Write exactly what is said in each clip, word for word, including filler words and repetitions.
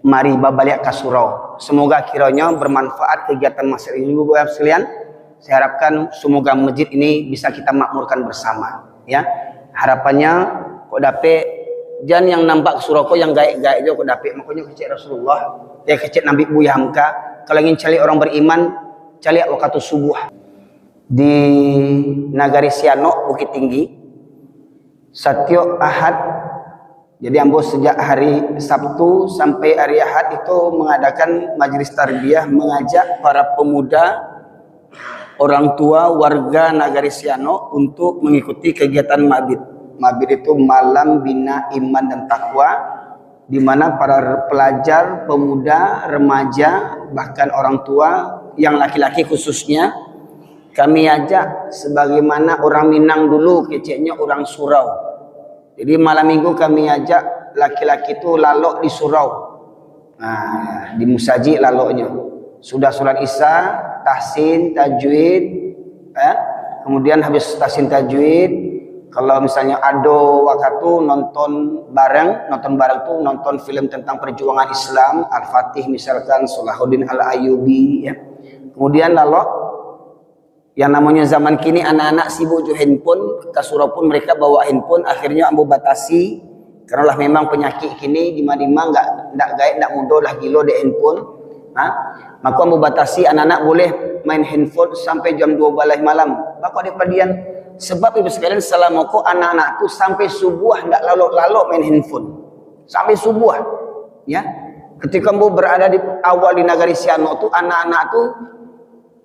Mari babaliak ka surau. Semoga kiranya bermanfaat kegiatan masyarakat ini, Bapak Ibu sekalian. Saya harapkan semoga masjid ini bisa kita makmurkan bersama, ya. Harapannya, kok dapek, jan yang nampak surau ko yang gaek-gaek jo kok dapek. Makanya kecek Rasulullah, ya, kecek Nabi Buya Hamka, kalau ingin caliak orang beriman, caliak waktu subuh. Di Nagari Sianok, Bukittinggi, satiok Ahad, jadi ambo sejak hari Sabtu sampai hari Ahad itu mengadakan majlis tarbiyah, mengajak para pemuda, orang tua warga Nagari Sianok untuk mengikuti kegiatan Mabit. Mabit itu Malam Bina Iman dan Takwa, di mana para pelajar, pemuda, remaja, bahkan orang tua, yang laki-laki khususnya, kami ajak sebagaimana orang Minang dulu, keceknya orang surau. Jadi malam minggu kami ajak laki-laki tu lalok di surau. Nah, di musajik laloknyo. Sudah sholat Isya, tahsin, tajwid, ya. Kemudian habis tahsin tajwid, kalau misalnya ado waktu nonton bareng, nonton bareng tu nonton film tentang perjuangan Islam, Al-Fatih misalkan, Salahuddin Al-Ayyubi, ya. Kemudian lalok, yang namanya zaman kini anak-anak sibuk jo handphone, ka surau pun mereka bawa handphone, akhirnya ambo batasi, karena lah memang penyakit kini, dima-dima nggak, nggak gaek, nggak mudo lah gilo dek handphone. Ha? Maka ambo batasi anak-anak boleh main handphone sampai jam dua belas malam. Bako dek padian. Sebab ibu sekalian, selama ko anak-anak tu sampai subuh nggak lalok-lalok main handphone. Sampai subuh. Ya. Ketika ambo berada di awal di Nagari Sianok tu, anak-anak tu,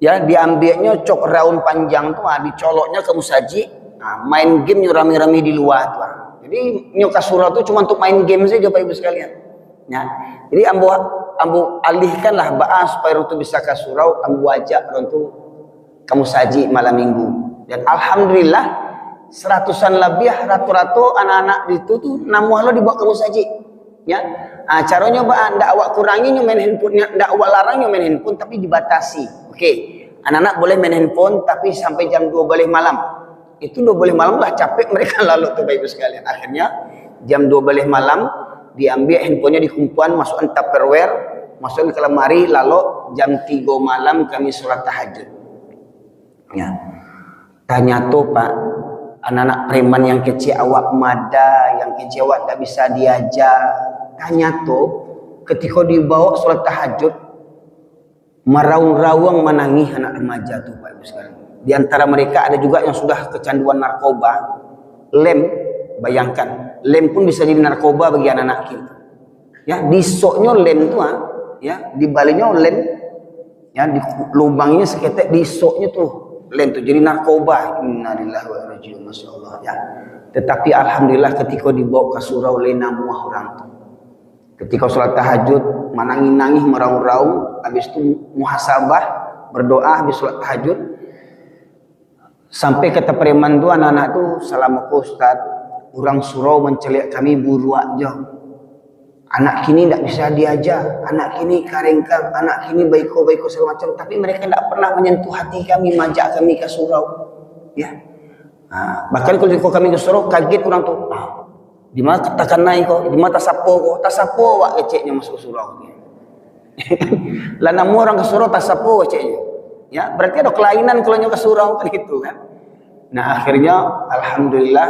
ya, diambiaknyo cok raun panjang tu, ha, dicoloknyo ka musajik, ha, main game nyo rami-rami di lua tu, ha. Jadi nyo ka surau tu cuma untuk main game saja, Bapak Ibu sekalian. Ya. Jadi ambo, ambo alihkanlah baa supaya urang tu bisa ka surau, ambo ajak urang tu ka musajik malam minggu. Dan alhamdulillah, seratusan labiah, rato-rato anak-anak itu tu namuah lo dibawa ka musajik. Ya. Ah, caronyo baa, ndak awak kurangi nyo main handphone, ndak awak larang nyo main handphone, tapi dibatasi. Oke. Anak-anak boleh main handphone, tapi sampai jam dua belas malam. Itu dua belas malam lah capek mereka lalok tu, Bapak Ibu sekalian. Akhirnya jam dua belas malam diambiak handphonenya, dikumpuan, masukan Tupperware, masukan ka lamari, lalok jam tigo malam kami sholat tahajud. Ya. Tanyato, Pak, anak-anak preman yang kecek awak mada, yang kecek awak ndak bisa diaja. Tanyato, ketika dibawa sholat tahajud, maraung-raung manangih anak remaja tu, Pak Ibu sekalian. Di antara mereka ada juga yang sudah kecanduan narkoba. Lem, bayangkan, lem pun bisa jadi narkoba bagi anak-anak kita. Ya, disoknyo lem tu, ha, ya, dibalihnyo lem, ya, di lubangnyo saketek, disoknyo tu lem tu jadi narkoba. Innalillahi wa inna ilaihi rajiun, masya Allah, ya. Tetapi alhamdulillah, ketika dibawa ka surau, lai namuah urang tu. Ketika sholat tahajud, manangih-nangih, maraung-raung, habis tu muhasabah, berdoa habis sholat tahajud. Sampai kata preman tu, anak-anak tu, "Salamo ko, Ustaz, urang surau mancaliak kami buruak jo. Anak kini ndak bisa diaja, anak kini karengkang, anak kini baiko-baiko segala macam, tapi mereka ndak pernah menyentuh hati kami, majak kami ka surau." Ya. Ha, bahkan kalau kami ka surau, kaget urang tu. Ah, di ma takanai ko, di ma tasapo ko, tasapo awak keceknyo masuk surau. Lah namuah urang ka surau, tasapo keceknyo. Ya, berarti ada kelainan kalau nyo ka surau kan gitu kan. Nah, akhirnya alhamdulillah,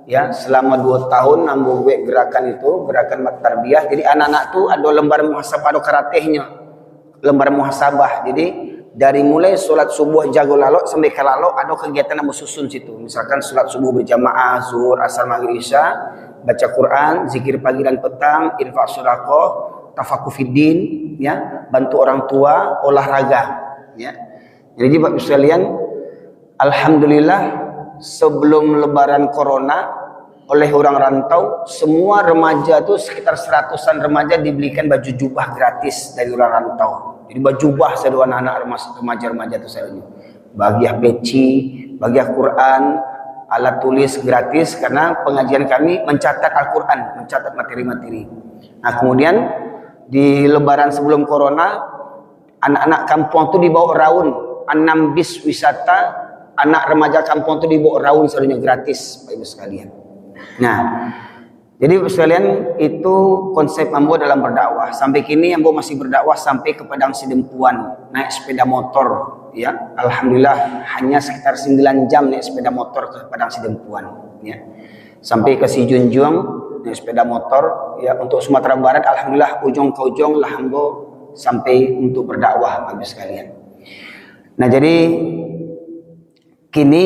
ya, selama dua tahun ambo buat gerakan itu, gerakan tarbiyah. Jadi anak-anak tu ada lembar muhasabah, ada karatehnyo. Lembar muhasabah. Jadi dari mulai sholat subuh jago lalok sampai ka lalok ada kegiatan yang bersusun situ. Misalkan sholat subuh berjamaah, zuhur, asar, maghrib, isya, baca Quran, zikir pagi dan petang, infak sedekah, tafakuh fiddin, ya, bantu orang tua, olahraga, ya. Jadi Bapak Ibu sekalian, alhamdulillah, sebelum lebaran corona, oleh orang rantau, semua remaja tu sekitar seratusan remaja dibelikan baju jubah gratis dari orang rantau. Jadi bajubah sado anak-anak remas-, remaja-remaja tu sadonyo. Bagiah peci, bagiah Quran, alat tulis gratis karena pengajian kami mencatat Al-Quran, mencatat materi-materi. Nah, kemudian di lebaran sebelum corona, anak-anak kampuang tu dibawa raun, anam bis wisata, anak remaja kampuang tu dibawa raun sadonyo gratis, Bapak Ibu sekalian. Nah, Jadi, Bapak sekalian, itu konsep ambo dalam berdakwah. Sampai kini ambo masih berdakwah sampai ke Padang Sidempuan, naik sepeda motor, ya. Alhamdulillah, hanya sekitar sembilan jam naik sepeda motor ke Padang Sidempuan, ya. Sampai ke Sijunjuang naik sepeda motor, ya. Untuk Sumatera Barat, alhamdulillah, ujung ke ujung lah ambo sampai untuk berdakwah, Bapak sekalian. Nah, jadi kini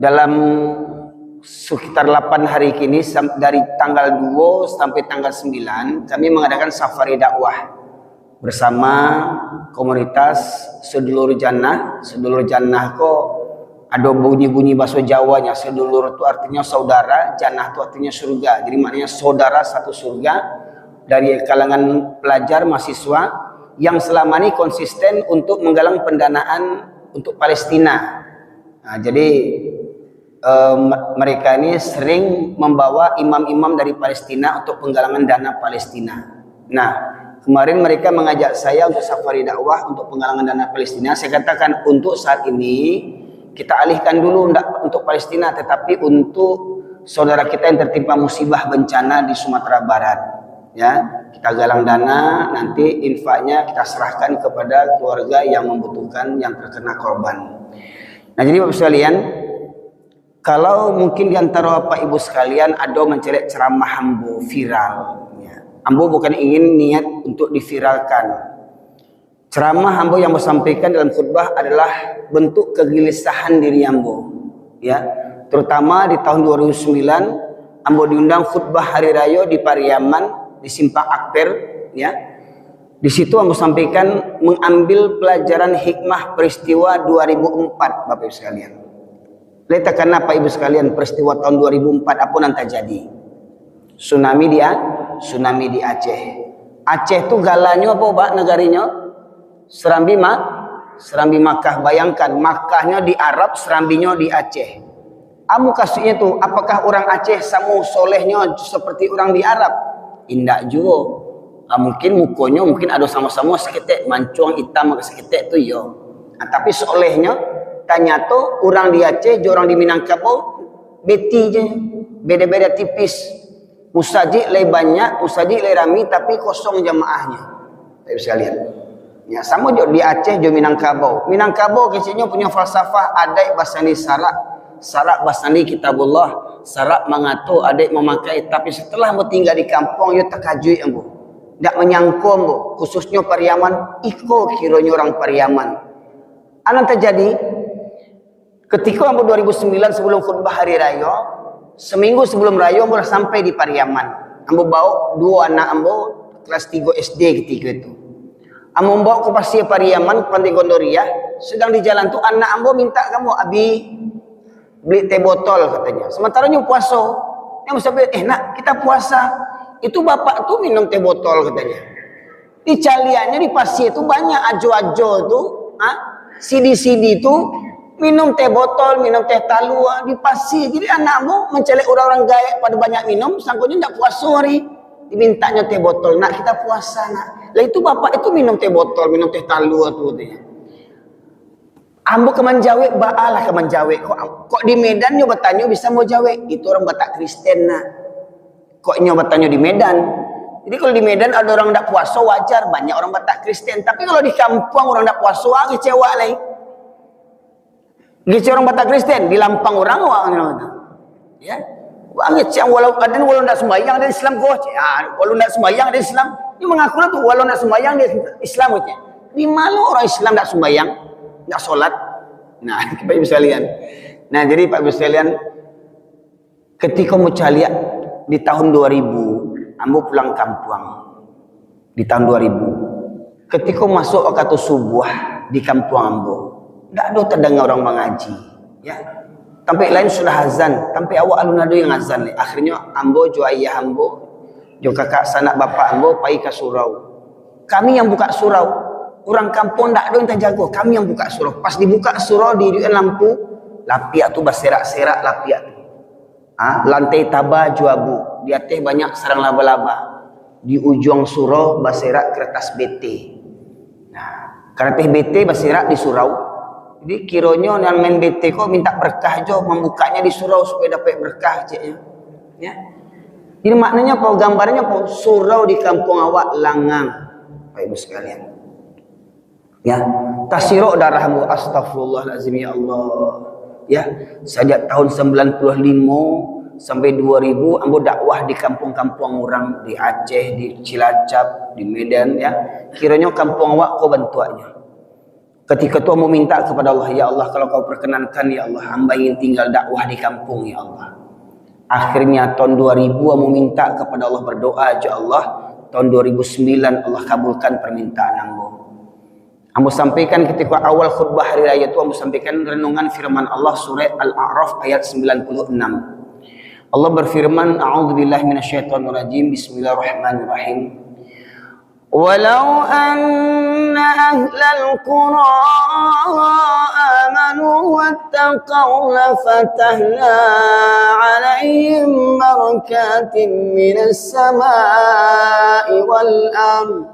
dalam sekitar delapan hari kini, sam-, dari tanggal dua sampai tanggal sembilan, kami mengadakan safari dakwah bersama komunitas Sedulur Jannah. Sedulur Jannah ko ado bunyi-bunyi bahaso Jawanya. Sedulur tu artinya saudara, jannah tu artinya surga. Jadi maknanya saudara satu surga, dari kalangan pelajar mahasiswa yang selama ini konsisten untuk menggalang pendanaan untuk Palestina. Nah, jadi, eh, me-, mereka ini sering membawa imam-imam dari Palestina untuk penggalangan dana Palestina. Nah, kemarin mereka mengajak saya untuk safari dakwah untuk penggalangan dana Palestina. Saya katakan, "Untuk saat ini kita alihkan dulu, ndak untuk Palestina, tetapi untuk saudara kita yang tertimpa musibah bencana di Sumatera Barat." Ya, kita galang dana, nanti infaknya kita serahkan kepada keluarga yang membutuhkan, yang terkena korban. Nah, jadi Bapak sekalian, kalau mungkin di antara Bapak Ibu sekalian ado mancaliak ceramah ambo viral, ya. Ambo bukan ingin niat untuk diviralkan. Ceramah ambo yang ambo sampaikan dalam khutbah adalah bentuk kegelisahan diri ambo, ya. Terutama di tahun dua ribu sembilan, ambo diundang khutbah hari rayo di Pariaman, di Simpang Akper, ya. Di situ ambo sampaikan mengambil pelajaran hikmah peristiwa dua ribu empat, Bapak Ibu sekalian. Lai takana, Bapak Ibu sekalian, peristiwa tahun dua ribu empat apo nan tajadi? Tsunami di A-, tsunami di Aceh. Aceh tu galanyo apo, Pak, nagarinyo? Serambi Ma-, Serambi Makkah. Bayangkan, Makkahnyo di Arab, serambinyo di Aceh. Amu kasuiknyo tu, apakah urang Aceh samo solehnyo seperti urang di Arab? Indak juo. Ah, mungkin mukonyo mungkin ado samo-samo saketek, mancuang itam saketek tu, iyo. Ah, tapi solehnyo, tanyato urang di Aceh jo urang di Minangkabau beti je, beda-beda tipis. Musajik lai banyak, musajik lai rami, tapi kosong jamaahnyo. Bapak Ibu sekalian. Ya, samo jo di Aceh jo Minangkabau. Minangkabau keceknyo punyo falsafah, adaik basandi sarak, sarak basandi Kitabullah, sarak mangato, adaik mamakai. Tapi setelah ambo tingga di kampuang, iyo takajuik ambo. Ndak manyangko ambo, khususnyo Pariaman, iko kironyo urang Pariaman. A nan tajadi, Ketiko ambo dua ribu sembilan, sebelum khutbah hari rayo, seminggu sebelum rayo ambo lah sampai di Pariaman. Ambo baok duo anak ambo kelas tigo S D ketiko itu. Ambo baok ka pasia Pariaman, ka Pantai Gondoriah, sadang di jalan tu anak ambo mintak ka ambo, "Abi, beli teh botol," katanyo. Samantaro nyo puaso. Nyo sampai, "Eh, Nak, kita puasa." "Itu bapak tu minum teh botol," katanyo. Dicaliaknyo di pasia tu banyak ajo-ajo tu, ha? Sidi-sidi tu, minum teh botol, minum teh talua di pasia. Jadi anak ambo mancaliak urang-urang gaek pado banyak minum, sangkonyo ndak puaso hari. Dimintaknyo teh botol, "Nak, kita puasa, Nak." "Lah itu bapak itu minum teh botol, minum teh talua tu," katanyo. Ambo ka manjawek, baalah ka manjawek. Kok, kok di Medan nyo batanyo bisa ambo jawek? Itu urang Batak Kristen, Nak. Kok nyo batanyo di Medan? Jadi kalau di Medan ado urang ndak puaso, wajar, banyak urang Batak Kristen. Tapi kalau di kampuang urang ndak puaso, ah, kecewa lai. Kecewa urang Batak Kristen, di lampang urang, wah, Ya. Wah, ngecek, walau aden, walau ndak sumbayang, aden Islam ko, cek. Ah, walau ndak sumbayang, aden Islam. Dia mengaku lah tu, walau ndak sumbayang, dia Islam ko, cek. Di mana orang Islam ndak sumbayang, ndak solat? Nah, Bapak Ibu sekalian. Nah, jadi Bapak Ibu sekalian, ketika ambo caliak di tahun dua ribu, ambo pulang kampuang. Di tahun dua ribu. Ketiko masuk wakatu subuah di kampuang ambo, ndak ado tadanga urang mangaji, ya. Tampek lain sudah azan, tampek awak alun ado yang azan lai. Akhirnyo ambo jo ayah ambo, jo kakak sanak bapak ambo pai ka surau. Kami yang buka surau. Urang kampuang ndak ado yang tajago, kami yang buka surau. Pas dibuka surau, diiduikan lampu, lapiak tu baserak-serak lapiak tu. Ha, lantai taba jo abu, di ateh banyak sarang laba-laba. Di ujuang surau baserak karatas bete. Nah, karatas bete baserak di surau. Jadi kironyo nan main bete ko mintak berkah jo, mambukaknyo di surau supayo dapek berkah, ceknyo. Ya. Jadi maknanya apa? Gambarnya apa? Surau di kampung awak langang, Bapak Ibu sekalian. Ya, tasirok darah ambo, astagfirullahalazim, ya Allah. Ya, sajak tahun sembilan puluh lima sampai dua ribu, ambo dakwah di kampung-kampung urang, di Aceh, di Cilacap, di Medan, ya. Kironyo kampung awak ko bantuaknyo. Ketika tu ambo minta kepada Allah, "Ya Allah, kalau Kau perkenankan, ya Allah, hamba ingin tinggal dakwah di kampung, ya Allah." Akhirnya tahun dua ribu ambo minta kepada Allah, berdoa, "Ya Allah, tahun dua ribu sembilan Allah kabulkan permintaan ambo." Ambo sampaikan ketika awal khutbah hari raya tu, ambo sampaikan renungan firman Allah, surat Al-A'raf ayat sembilan puluh enam. Allah berfirman, "A'udzubillahi minasyaitonirrajim. Bismillahirrahmanirrahim. Walau anna ahlal qura amanu wattaqau lafatahna alaihim barakatim minas samai wal ardh.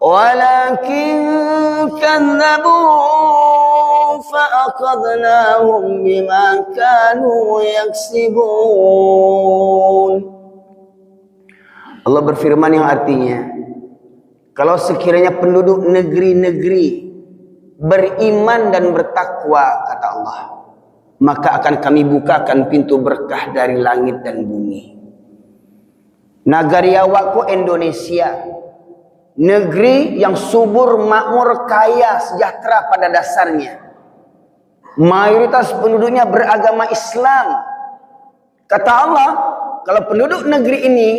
Walakin kadzabu fa akhadnahum bima kanu yaksibun." Allah berfirman yang artinya, kalau sekiranya penduduk negeri-negeri beriman dan bertakwa, kata Allah, maka akan Kami bukakan pintu berkah dari langit dan bumi. Nagari awak ko Indonesia, negeri yang subur, makmur, kaya, sejahtera pada dasarnya. Mayoritas penduduknya beragama Islam. Kata Allah, kalau penduduk negeri ini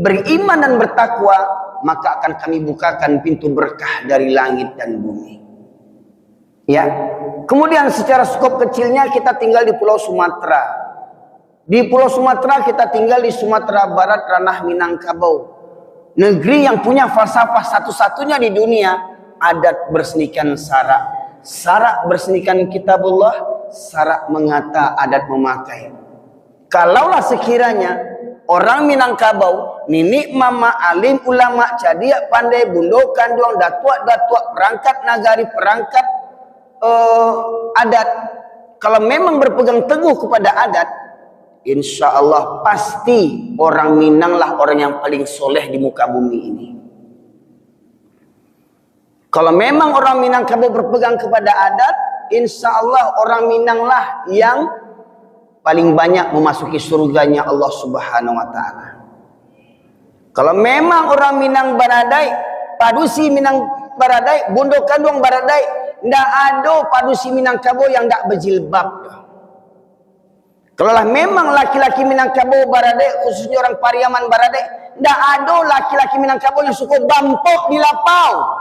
beriman dan bertakwa, maka akan Kami bukakan pintu berkah dari langit dan bumi. Ya. Kemudian secara skop kecilnya kita tinggal di Pulau Sumatera. Di Pulau Sumatera kita tinggal di Sumatera Barat, ranah Minangkabau. Negeri yang punya falsafah satu-satunya di dunia, adat bersenikan sarak. Sarak bersenikan kitabullah, sarak mengata, adat memakai. Kalaulah sekiranya orang Minangkabau, niniak mamak, alim ulama, cadiak pandai, bundo kanduang, datuak-datuak, perangkat nagari, perangkat, eh, adat, kalau memang berpegang teguh kepada adat, insya Allah pasti orang Minang lah orang yang paling soleh di muka bumi ini. Kalau memang orang Minangkabau berpegang kepada adat, insya Allah orang Minang lah yang paling banyak memasuki surganya Allah Subhanahu wa Ta'ala. Kalau memang orang Minang baradaik, padusi Minang baradaik, bundo kanduang baradaik, ndak ado padusi Minangkabau yang ndak bajilbab. Kalau lah memang laki-laki Minangkabau baradaik, khususnya orang Pariaman baradaik, ndak ado laki-laki Minangkabau yang suko bampok di lapau.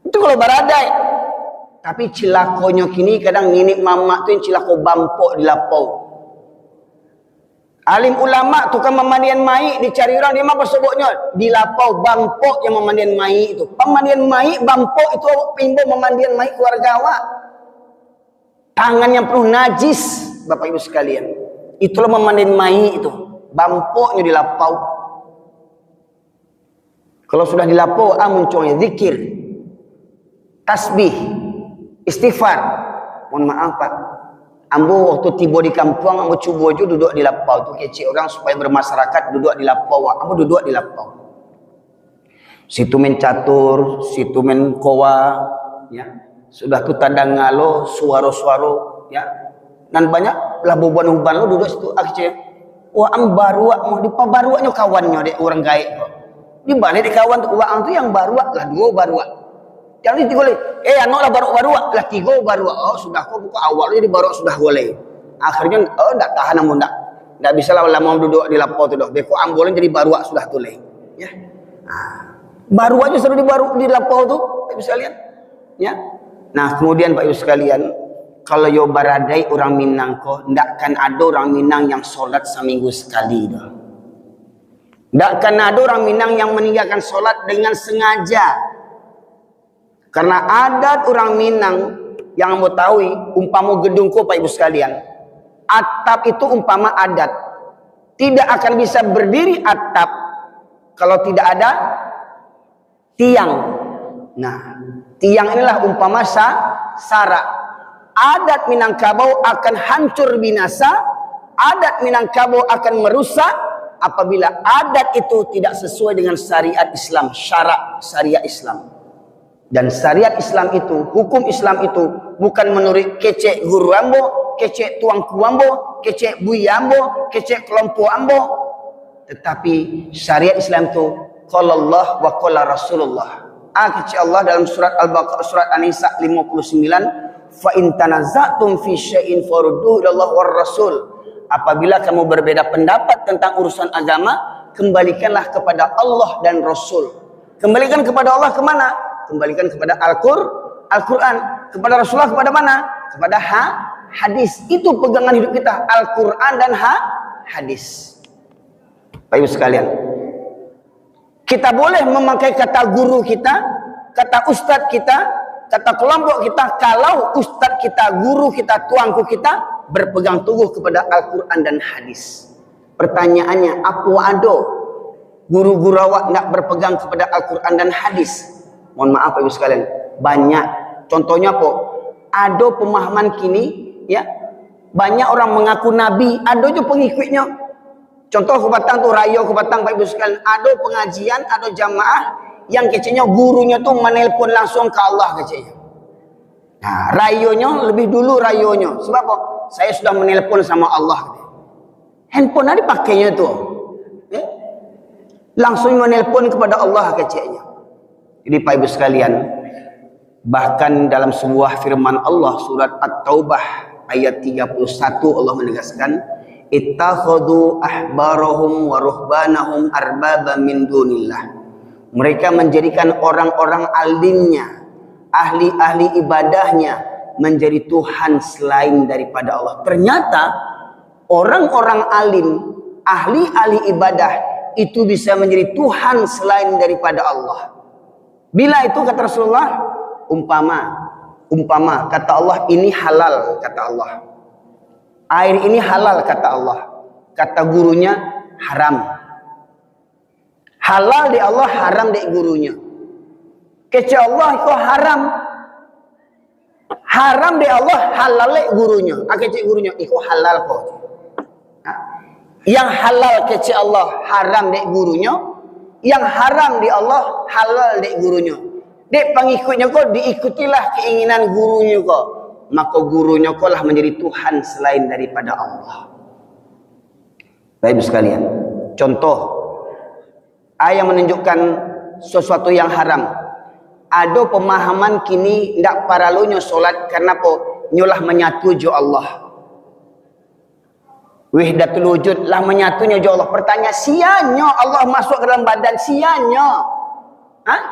Itu kalau baradaik. Tapi cilakonyo kini kadang niniak mamak tu yang cilako bampok di lapau. Alim ulama, tukang mamandian mayik dicari urang, di ma pasoboknyo? Di lapau, bampok yang mamandian mayik tu. Pamandian mayik, bampok itu awak paimbau mamandian mayik keluarga awak. Tangan yang penuh najis, Bapak Ibu sekalian. Itulah mamandian mayik itu. Bampoknyo di lapau. Kalau sudah di lapau, ah, muncuangnyo zikir, tasbih, istighfar. Mohon maaf, Pak. Ambo waktu tibo di kampuang, ambo cubo jo duduak di lapau tu. Kecek urang supaya bermasyarakat duduak di lapau, Pak. Ambo duduak di lapau. Situ main catur, situ main koa, ya. Sudah tu tadanga lo suaro-suaro, ya. Nan banyak lah bubuan uban lo duduak situ, ah, kecek. Wah, ang baruak mo, dipabaruaknyo kawannyo dek urang gaek ko. Dibaliak dek kawan tu, wah, ang tu yang baruak, lah duo baruak. Yang ni tigo lai, eh, anok lah baruak-baruak, lah tigo baruak. Oh, sudah ko, buka awak lo jadi baruak sudah ko lai. Akhirnyo, oh, ndak tahan ambo, ndak. Ndak bisa lah lamo duduak di lapau tu doh. Beko ambo lah jadi baruak sudah tu lai. Ya. Ah. Baruaknyo selalu di baru, di lapau tu, Bapak Ibu sekalian. Ya. Nah, kemudian Bapak Ibu sekalian, kalau yo baradaik urang Minang ko, ndak akan ado urang Minang yang solat saminggu sakali doh. Ndak akan ado urang Minang yang maninggakan solat dengan sengaja. Karena adat urang Minang yang ambo tahui, umpamo gedung ko, Bapak Ibu sekalian, atap itu umpama adat. Tidak akan bisa berdiri atap kalau tidak ada tiang. Nah, tiang inilah umpama sa-, sarak. Adat Minangkabau akan hancur binasa Adat Minangkabau akan merusak apabila adat itu tidak sesuai dengan syariat Islam, syarak syariat Islam. Dan syariat Islam itu, hukum Islam itu bukan menurut kecek guru ambo, kecek tuanku ambo, kecek buya ambo, kecek kelompok ambo. Tetapi syariat Islam tu qala Allah wa qala Rasulullah. Ah, kecek Allah dalam surat Al-Baqarah, surat An-Nisa lima puluh sembilan, "Fa in tanaza'tum fi syai'in farudduhu ila Allah war Rasul." Apabila kamu berbeda pendapat tentang urusan agama, kembalikanlah kepada Allah dan Rasul. Kembalikan kepada Allah ke mana? Kembalikan kepada Al-Qur-, Al-Quran. Kepada Rasulullah kepada mana? Kepada ha-, hadis. Itu pegangan hidup kita, Al-Quran dan ha-, hadis. Bapak Ibu sekalian, kita boleh memakai kata guru kita, kata ustadz kita, kata kelompok kita, kalau ustadz kita, guru kita, tuanku kita berpegang teguh kepada Al-Quran dan hadis. Pertanyaannya, apo ado guru-guru awak ndak berpegang kepada Al-Quran dan hadis? Mohon maaf, Bapak Ibu sekalian, banyak. Contohnya apo? Ado pemahaman kini, ya, banyak orang mengaku nabi, ado jo pengikutnya. Contoh, Kupatang tu, rayo Kupatang, Bapak Ibu sekalian, ado pengajian, ado jamaah yang keceknyo gurunyo tu manelpon langsung ka Allah keceknyo. Nah, rayonyo lebih dulu rayonyo. Sebab apa? "Saya sudah menelpon sama Allah," katanya. Handphone ado dipakainyo tu. Eh? Langsung menelpon kepada Allah keceknyo. Jadi, Bapak Ibu sekalian, bahkan dalam sebuah firman Allah, surat At-Taubah ayat tiga puluh satu, Allah menegaskan, "Ittakhadhu ahbarahum wa ruhbanahum arbaba min dunillah." Mereka menjadikan orang-orang alimnya, ahli-ahli ibadahnya, menjadi Tuhan selain daripada Allah. Ternyata, orang-orang alim, ahli-ahli ibadah, itu bisa menjadi Tuhan selain daripada Allah. Bila itu, kata Rasulullah? Umpama, umpama, kata Allah, "Ini halal," kata Allah. "Air ini halal," kata Allah. Kata gurunya, "Haram." Halal dek Allah, haram dek gurunyo. Kecek Allah iko haram. Haram dek Allah, halal dek gurunyo. Ah, kecek gurunyo, "Iko halal ko." Nah, yang halal kecek Allah, haram dek gurunyo. Yang haram dek Allah, halal dek gurunyo. Dek pangikutnyo ko, diikutilah keinginan gurunyo ko. Mako gurunyo ko lah manjadi Tuhan selain daripada Allah. Bapak Ibu sekalian, contoh, ah, yang menunjukkan sesuatu yang haram. Ado pemahaman kini ndak paralunyo solat, karena apo? Nyo lah manyatu jo Allah. Wahdatul wujud, lah manyatunyo jo Allah. Pertanyaan, sianyo Allah masuk ke dalam badan, sianyo? Hah?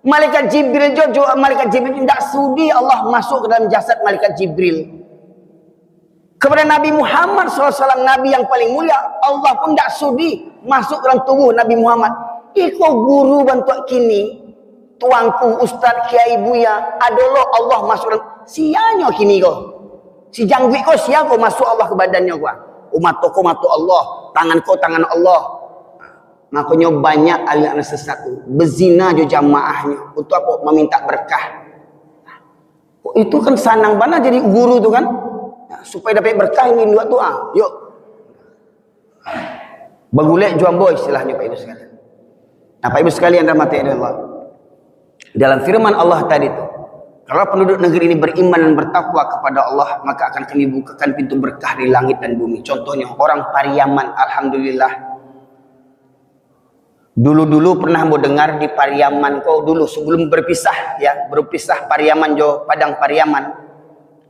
Malaikat Jibril jo, jo, malaikat Jibril, ndak sudi Allah masuk ke dalam jasad malaikat Jibril. Kepada Nabi Muhammad sallallahu alaihi wasallam, Nabi yang paling mulia, Allah pun ndak sudi masuk dalam tubuh Nabi Muhammad. Iko guru bantuak kini, tuanku, ustaz, kiai, buya, ado lo Allah masuk dalam, sianyo kini ko? Si jangguik ko, sia ko masuk Allah ke badannyo ko? Oh, mato ko mato Allah, tangan ko tangan Allah. Makonyo banyak anak-anak sesat tu bezina jo jamaahnyo. Untuk apo? Maminta berkah. Itu kan sanang bana jadi guru tu kan. Nah, supaya dapat berkah ini dua tu, ah. Yuk. Bagulek jo ambo istilahnyo, Pak Ibu sekalian. Nah, Pak Ibu sekalian rahmati Allah. Dalam firman Allah tadi tu, kalau penduduk negeri ini beriman dan bertakwa kepada Allah, maka akan Kami bukakan pintu berkah di langit dan bumi. Contohnya orang Pariaman, alhamdulillah. Dulu-dulu pernah ambo dengar di Pariaman ko dulu, sebelum berpisah, ya, berpisah Pariaman jo Padang Pariaman.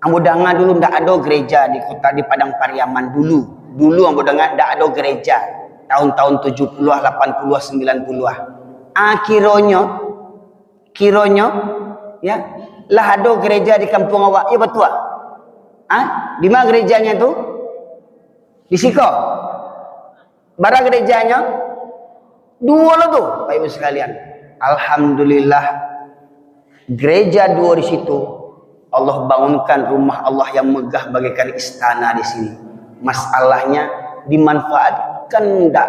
Ambo dengar dulu ndak ado gereja di kota, di Padang Pariaman dulu. Dulu ambo dengar ndak ado gereja. Tahun-tahun tujuh puluh, lapan puluh, sembilan puluh. Akhironyo, kironyo, ya, lah ado gereja di kampuang awak. Ya, betul? Ah, di mana gerejanya tu? Di siko. Bara gerejanyo? Duo lo tu, Bapak Ibu sekalian. Alhamdulillah, gereja duo di situ, Allah bangunkan rumah Allah yang megah bagaikan istana di sini. Masalahnya, dimanfaatkan ndak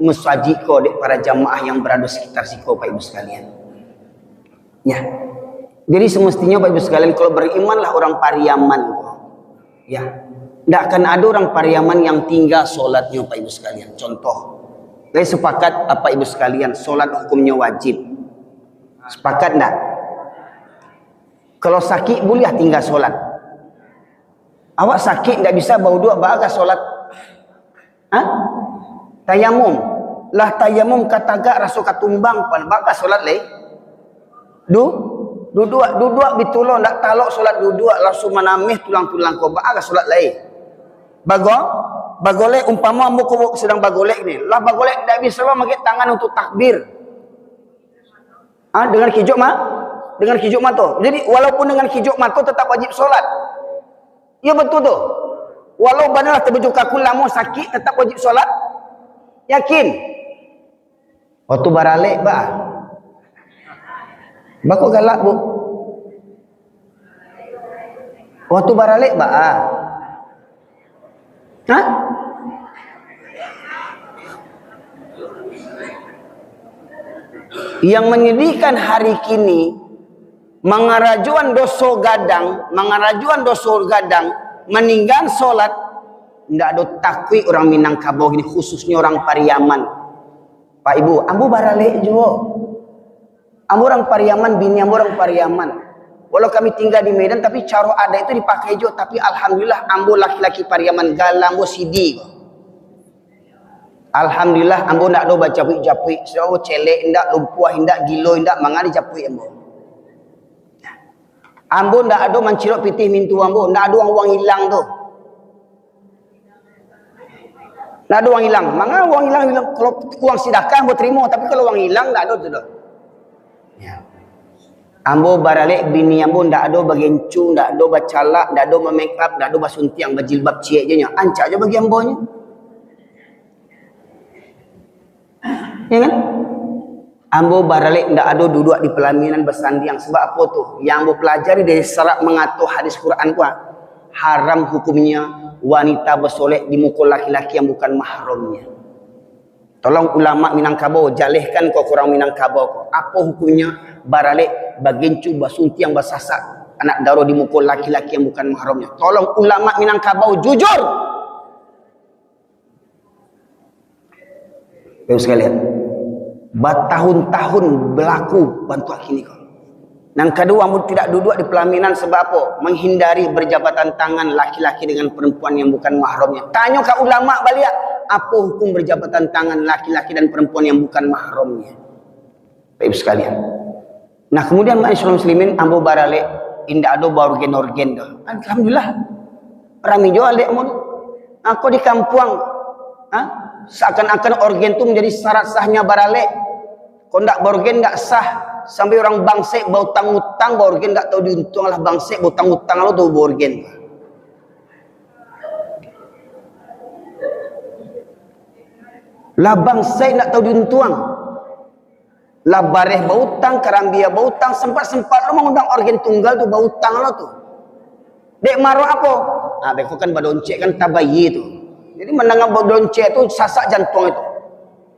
masajik ko dek para jamaah yang berada sekitar siko, Bapak Ibu sekalian? Ya. Jadi semestinya, Bapak Ibu sekalian, kalau berimanlah orang Pariaman ko. Ya. Ndak akan ado urang Pariaman yang tingga solatnyo, Bapak Ibu sekalian. Contoh, lai sepakat Bapak Ibu sekalian, solat hukumnyo wajib. Sepakat ndak? Kalau sakik, buliah tingga solat. Awak sakik, ndak bisa bauduak, baa ka solat? Hah? Tayamum. Lah tayamum ka tagak raso ka tumbang, pan baa ka solat lai? Du-, duduak, duduak bitulo, ndak talok solat duduak, langsung manameh tulang-tulang ko, baa ka solat lai? Bago-, bagolek, umpamo ambo ko sadang bagolek ni, lah bagolek ndak bisa lo mangangkek tangan untuk takbir. Ah, dengan kijok ma-, dengan kijok mato. Jadi, walaupun dengan kijok mato tetap wajib solat. Iyo, betul tu. Walau bana lah tabaju kaku lamo sakik, tetap wajib solat. Yakin? Waktu baralek, ba. Bako galak, Bu. Waktu baralek, ba. Hah? Yang menyedihkan hari kini, mangarajoan doso gadang, mangarajoan doso gadang, maninggaan solat, ndak ado takuik urang Minangkabau kini, khususnyo urang Pariaman. Pak Ibu, ambo baralek juo. Ambo urang Pariaman, bini ambo urang Pariaman. Walau kami tingga di Medan, tapi caro adaik tu dipakai juo. Tapi alhamdulillah, ambo laki-laki Pariaman, gala ambo sidi. Alhamdulillah, ambo ndak ado bajapuik-japuik. Sudah ambo celek indak, lumpuah indak, gilo indak, manga dijapuik ambo. Ambo ndak ado mancilok pitih mintu ambo, ndak ado uang-uang ilang tu. Ndak ado uang ilang. Manga uang ilang, ilang? Kalau uang sidakah ambo tarimo, tapi kalau uang ilang, ndak ado tu doh. Ya. Ambo baralek, bini ambo ndak ado bagencu, ndak ado bacalak, ndak ado ba-make up, ndak ado basuntiang, bajilbab ciek je nyo. Ancak je bagi ambo nyo. Ya kan? Ambo baralek ndak ado duduak di palaminan basandiang. Sabab apo tu? Yang ambo pelajari dari syarak mangato hadis Quran ko, ah, haram hukumnya wanita basolek di muko laki-laki yang bukan mahramnya. Tolong ulama Minangkabau, jalehkan ko ka urang Minangkabau ko. Apo hukumnya baralek bagencu, basuntiang, basasak anak daro di muko laki-laki yang bukan mahramnya? Tolong ulama Minangkabau jujur. Bapak Ibu sekalian, batahun-tahun balaku bantuak kini ko. Nan kaduo, ambo tidak duduak di pelaminan sabab apo? Menghindari berjabatan tangan laki-laki dengan perempuan yang bukan mahramnya. Tanyo ka ulama baliak, apo hukum berjabatan tangan laki-laki dan perempuan yang bukan mahramnya? Bapak Ibu sekalian. Nah, kemudian, ma'asyiral muslimin, ambo baralek, indak ado baorgen-orgen tu. Alhamdulillah. Rami juo alek ambo tu. Ako di kampuang, ha? Seakan-akan orgen tu menjadi syarat sahnya baralek. Kok ndak baorgen, ndak sah. Sampai urang bangsaik bautang-utang, baorgen ndak tahu diuntuang lah, bangsaik bautang-utang lo tu baorgen. Lah bangsaik ndak tahu diuntuang. Lah bareh bautang, karambia bautang, sempat-sempat lo mangundang orgen tunggal tu, bautang lo tu. Dek maro apo? Ah, beko kan badoncek kan tabayie tu. Jadi mandanga badoncek tu sasak jantuang itu.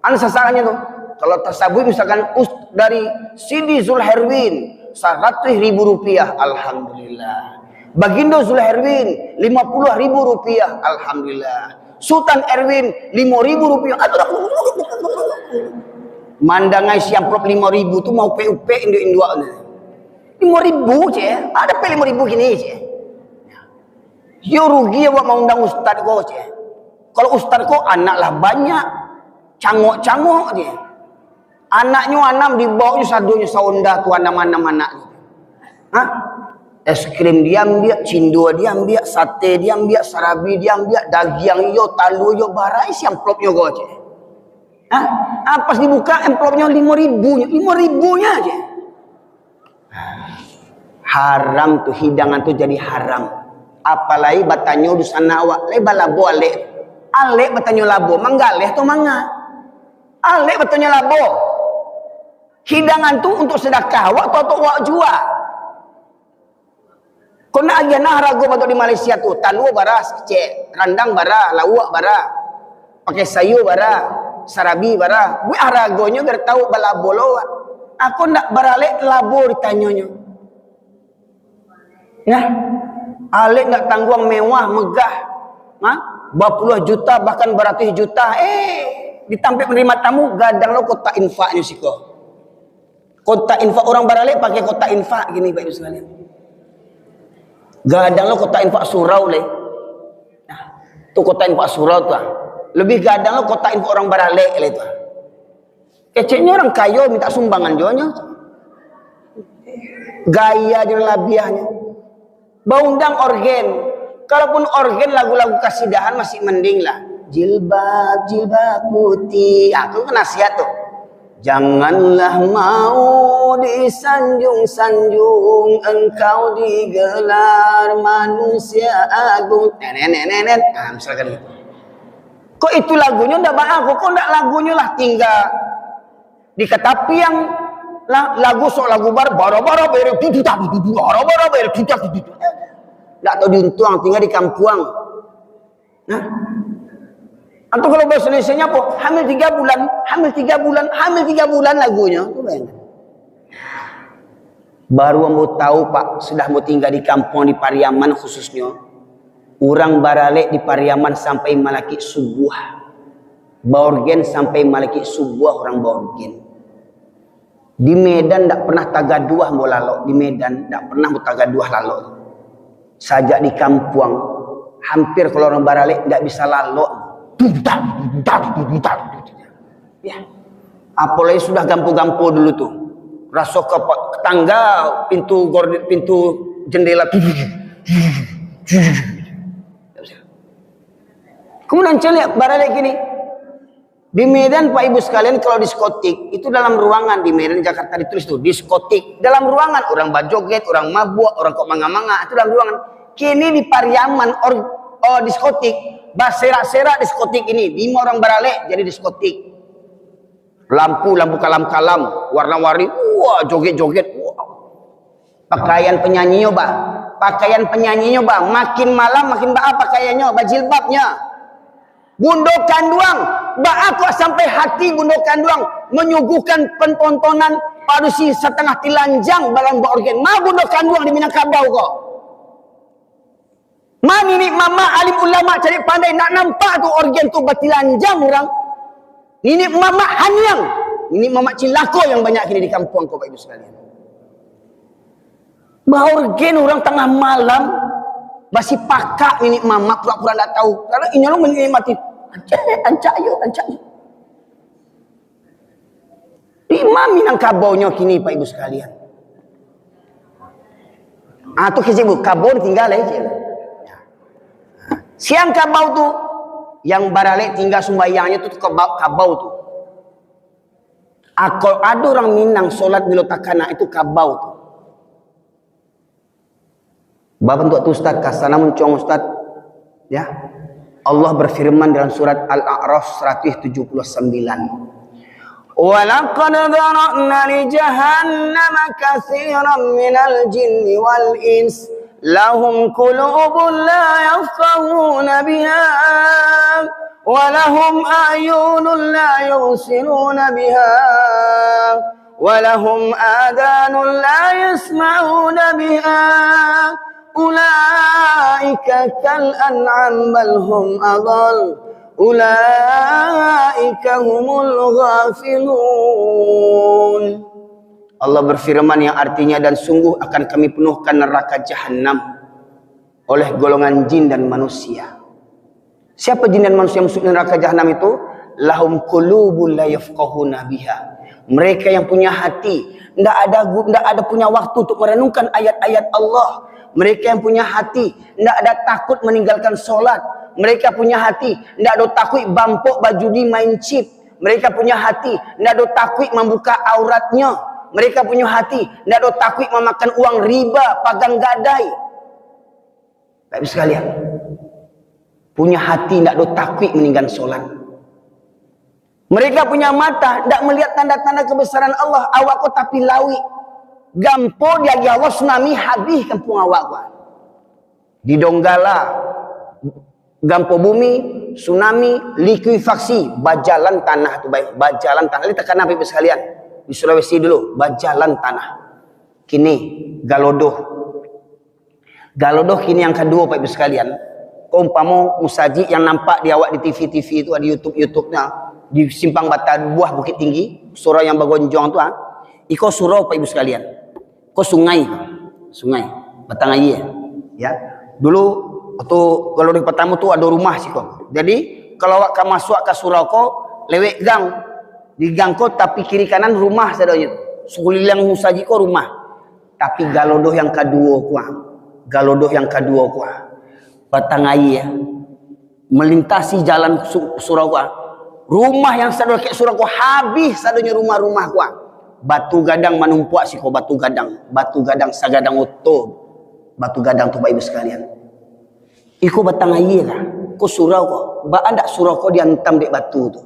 Anu sasaknyo tu. Kalau tasabuik misalkan us-, dari Sidi Zulherwin saratuih ribu rupiah, alhamdulillah. Bagindo Zulherwin lima puluah ribu rupiah, alhamdulillah. Sutan Erwin limo ribu rupiah. Aduh, mandangai si amplop limo ribu tu maupek-upek induak-induak tu. Limo ribu, ceh. Ado pe limo ribu kini, ceh. Yo rugi awak maundang ustad ko, ceh. Kalau ustad ko anak lah banyak, cangok-cangok, ceh. Anaknyo anam, dibaonyo sadonyo saonda tu, anam-anam anak tu. Hah? Es krim diambiak, cindua diambiak, sate diambiak, sarabi diambiak, dagiang iyo, talua iyo, bara isi amplopnyo ko, ceh. Hah? Ah, pas dibuka amplopnyo, limo ribunyo, limo ribunyo, ceh. Haram tu, hidangan tu jadi haram. Apalagi batanyo dunsanak awak, lai balabo alek. Alek batanyo labo, manggaleh atau manga? Alek batanyo labo. Hidangan tu untuk sedekah awak atau untuk awak jua? Kok nak agiah nah harago bantuak di Malaysia tu, talua bara sakecek, randang bara, lauak bara, pakai sayur bara, sarabi bara, buek haragonyo biar tahu balabo lo awak. Ako ndak baralek labo ditanyonyo. Nah, alek ndak tangguang mewah, megah. Ha? Bapuluah juta, bahkan baratuih juta. Eh, di tampek manarimo tamu, gadang lo kotak infaknyo siko. Kotak infak urang baralek pakai kotak infak kini, Bapak Ibu sekalian. Gadang lo kotak infak surau lai. Nah, tu kotak infak surau tu ah. Labiah gadang lo kotak infak urang baralek lai tu ah. Keceknyo urang kayo minta sumbangan juo nyo. Gaya jo labiahnyo. Baundang orgen. Kalaupun orgen lagu-lagu kasidahan masih mending lah. Jilbab, jilbab putih. Ah, tu kan nasihat tu. Janganlah mau disanjung-sanjung engkau digelar manusia agung. Nenek, nenek, nenek. Ah, misalkan gitu. Kok itu lagunyo ndak baa, kok, kok ndak lagunyo lah tingga di katapiang lah, lagu sok lagu bar-, bara-bara bere tutu tak tutu, bara-bara bere tutu tak tutu. Ndak tahu diuntuang tingga di kampuang. Nah. Atau kalau bahasa Indonesia-nya apa? Hamil tiga bulan, hamil tiga bulan, hamil tiga bulan lagunyo. Tu bayangkan. Baru ambo tahu, Pak, sudah ambo tingga di kampuang, di Pariaman khususnyo, urang baralek di Pariaman sampai malakik subuah. Baorgen sampai malakik subuah urang baorgen. Di Medan ndak pernah tagaduah ambo lalok, di Medan ndak pernah ambo tagaduah lalok. Sajak di kampuang, hampir kalau urang baralek ndak bisa lalok. Tung, tar, tung, tar, tung, tar. Ya. Apolai sudah gampo-gampo dulu tu. Raso ka pa-, tangga, pintu gorden, pintu jendela. Kemudian caliak baralek kini. Di Medan, Pak Ibu sekalian, kalau diskotik, itu dalam ruangan. Di Medan, Jakarta ditulis tu, diskotik. Dalam ruangan, urang bajoget, urang mabuak, urang kok manga-manga, itu dalam ruangan. Kini di Pariaman, or-, oh, diskotik, baserak-serak diskotik ini. Limo urang baralek, jadi diskotik. Lampu, lampu kalam-kalam, warna-warni, wah, joget-joget, wah. Pakaian penyanyi nyo, bah. Pakaian penyanyi nyo, bah. Makin malam, makin baa pakaian nyo, bajilbab nyo. Bundo Kanduang, baa kok sampai hati Bundo Kanduang manyuguhkan pantontonan padusi satangah tilanjang dalam baorgen. Ma Bundo Kanduang di Minangkabau ko? Ma niniak mamak alim ulama cadiak pandai, nak nampak tu orgen tu batilanjang urang. Niniak mamak haniang, niniak mamak cilako yang banyak kini di kampuang ko, Bapak Ibu sekalian. Baorgen urang tangah malam, basipakak niniak mamak pura-pura ndak tahu. Karano inyo lo manikmati. Ancak, ancak yo, ancak yo. Di ma Minangkabau nyo kini, Pak Ibu sekalian? Ah, tu kecek bu, kabau tingga lai, cek. Siang kabau tu, yang baralek tingga sumbayangnyo tu, tu kabau, kabau tu. Ah, kalau ado urang Minang solat bilo takana, itu kabau tu. Babantuak tu, Ustaz, kasana muncuang, Ustaz. Ya. Allah berfirman dalam surat Al-A'raf seratus tujuh puluh sembilan, "Wa laqad dzara'na li jahannama katsiran minal jinni wal ins, lahum qulubun la yafqahuna biha, wa lahum a'yunun la yubsiruna biha, wa lahum adhanun la yasma'una biha, ulaika kal an'am bal hum adhal, ulaika humul ghafilun." Allah berfirman yang artinya, "Dan sungguh akan Kami penuhkan neraka Jahannam oleh golongan jin dan manusia." Siapa jin dan manusia yang masuk neraka Jahannam itu? "Lahum qulubun la yafqahuna biha." Mereka yang punya hati, ndak ada gu-, ndak ada punya waktu untuk merenungkan ayat-ayat Allah. Mereka yang punya hati, ndak ada takut meninggalkan solat. Mereka punya hati, ndak ada takut bampok bajudi, main chip. Mereka punya hati, ndak ada takut membuka auratnya. Mereka punya hati, ndak ada takut memakan uang riba, pagang gadai. Bapak Ibu sekalian, punya hati ndak do takuik maninggan solat. Mereka punya mata ndak melihat tanda-tanda kebesaran Allah. Awak ko tapi lauik. Gampo diagiah Allah tsunami, habih kampuang awak ko. Di Donggala, gampo bumi, tsunami, likuifaksi, bajalan tanah tu, baik, bajalan tanah. Ini takana, Bapak Ibu sekalian. Di Sulawesi dulu, bajalan tanah. Kini, Galodoh. Galodoh kini yang kaduo, Bapak Ibu sekalian, Ko umpamo musajik yang nampak di awak di T V-T V tu, di YouTube-YouTube-nyo, di Simpang Batabuah, Bukittinggi, surau yang bagonjong tu, ah. Iko surau, Bapak Ibu sekalian. Ko sungai, sungai, batang aia. Ya. Dulu, waktu galodoh partamo tu ado rumah siko. Jadi, kalau awak ka masuak ka surau ko, lewek gang. Di gang ko, tapi kiri kanan rumah sadonyo. Sakuliliang musajik ko rumah. Tapi galodoh yang kaduo ko, ah. Galodoh yang kaduo ko, ah. Batang aia. Melintasi jalan su-, surau ko, ah. Rumah yang sado dakek surau ko, habih sadonyo rumah-rumah ko, ah. Batu gadang manumpuak siko, batu gadang. Batu gadang sagadang oto. Batu gadang tu, Bapak Ibu sekalian. Iko batang aia ko, ko surau ko. Baa ndak surau ko diantam dek batu tu?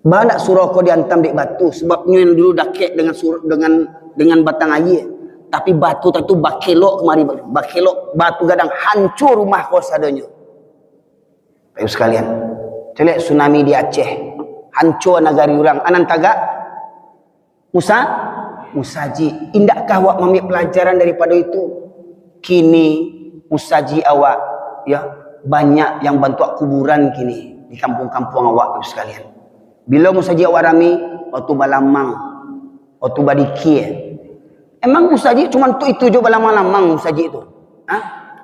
Baa ndak surau ko diantam dek batu, sababnyo yang dulu dakek dengan sur-, dengan, dengan batang aia. Tapi batu tadi tu bakelok kamari, bakelok, batu gadang, hancua rumah ko sadonyo. Bapak Ibu sekalian, caliak tsunami di Aceh, hancua nagari urang, a nan tagak? Musa-, musajik. Indakkah awak maambiak palajaran daripado itu? Kini musajik awak, ya, banyak yang bantuak kuburan kini di kampuang-kampuang awak tu sekalian. Bilo musajik awak rami? Waktu balamang, waktu badikia. Emang musajik cuma untuk itu jo, balamang-lamang musajik tu? Ha?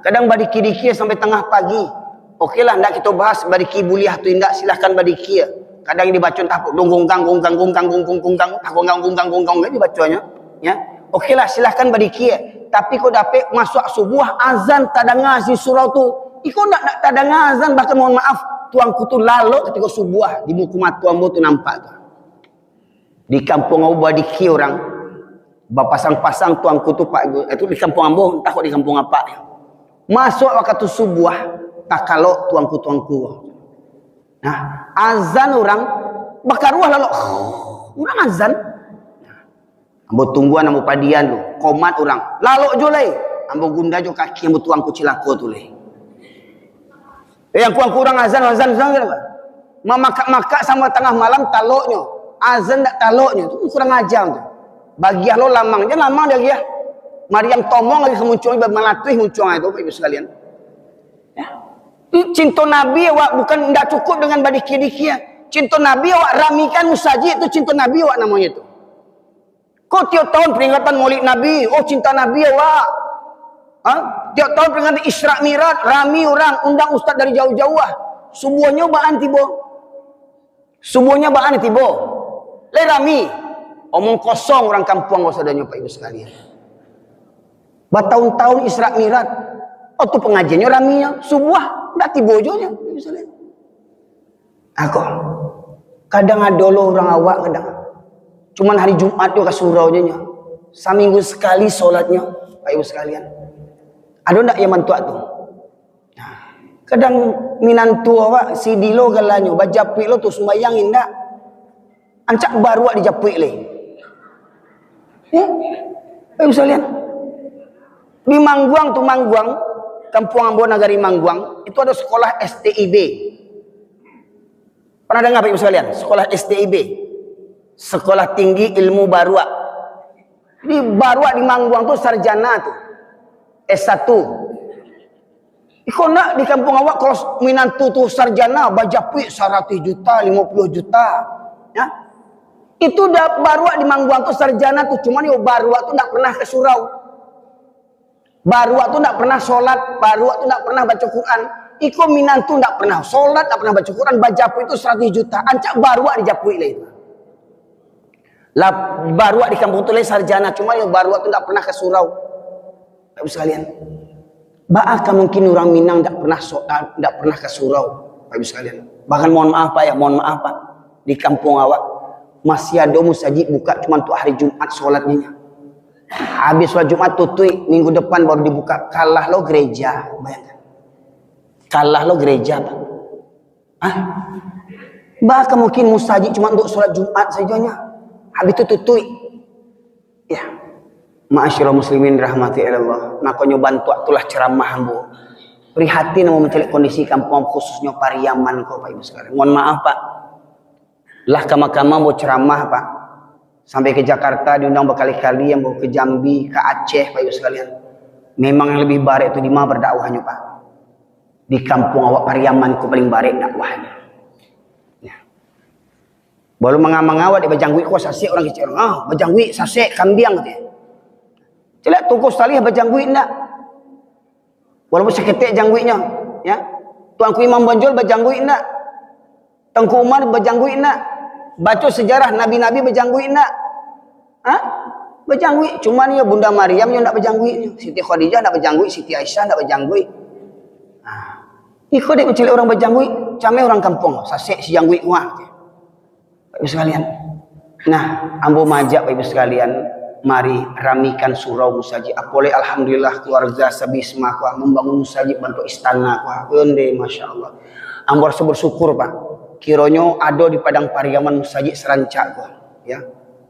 Kadang badikia-dikia sampai tangah pagi. Okelah, ndak kito bahas badikia buliah tu indak, silahkan badikia. Kadang dibaco antah dong gonggang, gonggang, gonggang, gonggang, gonggang, antah gonggang, gonggang, gonggang, kan dibaconyo. Ya. Okelah, silahkan badikia. Tapi ko dapek masuak subuah, azan tadanga di surau tu. Iko ndak, ndak tadanga azan, bahkan mohon maaf, tuangku tu lalok katiko subuah di muko mato ambo tu nampak tu. Di kampuang ambo badikia urang, bapasang-pasang tuangku tu, Pak, itu di kampuang ambo, antah kok di kampuang apak. Masuak wakatu subuah, takalok tuangku-tuangku. Nah, azan urang, bakaruah lalok. Urang azan. Ambo tungguan, ambo padian tu, komat urang. Lalok jo lai. Ambo gunda jo kaki ambo tuangku cilako tu lai. Eh, angku-angku urang azan, azan, azan, azan. Mamakak-makak sampai tangah malam taloknyo. Azan ndak taloknyo. Tu kurang aja tu. Bagiah lo lamang. Jan lamang diagiah. Mariam tomong lagi ka muncuang, malatuih muncuang itu, Bapak Ibu sekalian. Ya. Cinto Nabi awak bukan ndak cukup dengan badikia-dikia. Cinto Nabi awak ramikan musajik tu, cinto Nabi awak namonyo tu. Ko tiok tahun peringatan Maulid Nabi, oh, cinta Nabi awak. Ha? Tiok tahun peringatan Isra Mi'raj, rami urang, undang ustaz dari jauah-jauah. Subuahnyo baa nan tibo? Subuahnyo baa nan tibo? Lai rami. Omong kosong urang kampuang ko sadonyo, Pak Ibu sekalian. Batahun-tahun Isra Mi'raj. Oh, tu pangajiannyo raminyo. Subuah, ndak tibo jo nyo, Pak Ibu sekalian. Ako, kadang ado lo urang awak kadang. Cuman hari Jumat jo ka surau jo nyo. Saminggu sakali solatnyo, Bapak Ibu sekalian. Ado ndak yang bantuak tu? Nah, kadang minantu awak, si Dilo galanyo, bajapuik lo tu sumbayang indak. Ancak baruak dijapuik lai. Ya? Bapak Ibu sekalian. Di Mangguang tu, Mangguang, kampuang ambo nagari Mangguang, itu ado sekolah S T I B. Pernah dengar, Bapak Ibu sekalian? Sekolah S T I B. Sekolah Tinggi Ilmu Baruak. Di Baruak di Mangguang tu sarjana tu. S satu. Iko nak di kampuang awak, kalau minantu tu sarjana, bajapuik saratuih juta, limo puluah juta. Ya. Itu dah Baruak di Mangguang tu sarjana tu, cuman yo Baruak tu ndak pernah ka surau. Baruak tu ndak pernah solat, Baruak tu ndak pernah baco Quran. Iko minantu ndak pernah solat, ndak pernah baco Quran, bajapuik tu saratuih juta. Ancak Baruak dijapuik lai tu. Lah, Baruak di kampuang tu lai sarjana, cuma yo Baruak tu ndak pernah ka surau. Bapak Ibu sekalian, baa ka mungkin urang Minang ndak pernah so-, ndak pernah ka surau, Bapak Ibu sekalian? Bahkan mohon maaf, Pak, ya, mohon maaf, Pak. Di kampuang awak masih ado musajik buka cuma untuk hari Jumat solatnyo. Habis solat Jumat tutuik, minggu depan baru dibuka. Kalah lo gereja, bayangkan. Kalah lo gereja, Pak. Hah? Baa ka mungkin musajik cuma untuk solat Jumat sajonyo. Habis tu tutuik. Ya. Ma'asyiral muslimin rahmati Allah. Makonyo bantuak tulah ceramah ambo. Prihatin ambo mancaliak kondisi kampuang, khususnyo Pariaman ko, Pak Ibu sekalian. Mohon maaf, Pak. Lah kama-kama ambo ceramah, Pak. Sampai ke Jakarta diundang bakali-kali, ambo ke Jambi, ka Aceh, Pak Ibu sekalian. Memang yang lebih barek tu di ma bardakwahnyo, Pak? Di kampuang awak Pariaman ko paling barek dakwahnyo. Ya. Baru manga-manga awak dek bajangguik ko sasek urang kecek urang. Ah, bajangguik, sasek, kambiang, katanya. Caliak Tungku Salih bajangguik ndak? Walaupun saketek jangguiknyo, ya. Tuanku Imam Bonjol bajangguik ndak? Tangku Umar bajangguik ndak? Baco sejarah nabi-nabi bajangguik ndak? Ha? Bajangguik. Cuman yo Bunda Maryam yo ndak bajangguik. Siti Khadijah ndak bajangguik, Siti Aisyah ndak bajangguik. Ha. Iko dek mancaliak urang bajangguik, cameh urang kampuang, sasek si jangguik wah. Bapak Ibu sekalian. Nah, ambo maajak Bapak Ibu sekalian, mari ramikan surau musajik. Apoleh alhamdulillah keluarga Sabisma ko mambangun musajik bantuak istana ko. Onde, masya Allah. Ambo rasa bersyukur, Pak. Kironyo ado di Padang Pariaman musajik sarancak ko. Ya.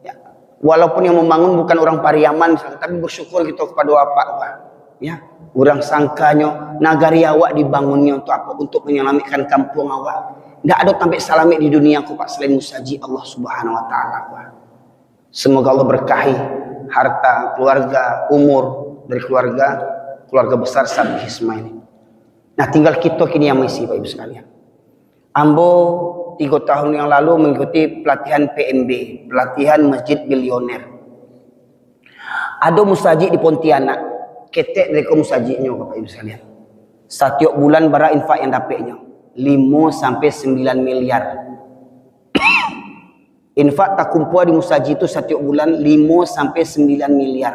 Ya. Walaupun yang membangun bukan orang Pariaman, tapi bersyukur kita kepada Bapak, Pak. Ya. Urang sangkanyo nagari awak dibangunnyo untuk apa? Untuk menyelamatkan kampung awak. Ndak ado tampek salamaik di dunia ko, Pak, selain musajik Allah Subhanahu Wa Taala, Pak. Semoga Allah berkahi harta, keluarga, umur dari keluarga, keluarga besar Sabisma ini. Nah, tinggal kito kini yang mengisi, Bapak Ibu sekalian. Ambo tigo tahun yang lalu mengikuti pelatihan P M B, pelatihan Masjid Bilioner. Ado musajik di Pontianak, ketek dari ko musajiknyo, Bapak Ibu sekalian. Satiok bulan bara infak yang dapeknyo? Limo sampai sembilan miliar. Infak takumpua di musajik tu satiok bulan limo sampai sembilan miliar.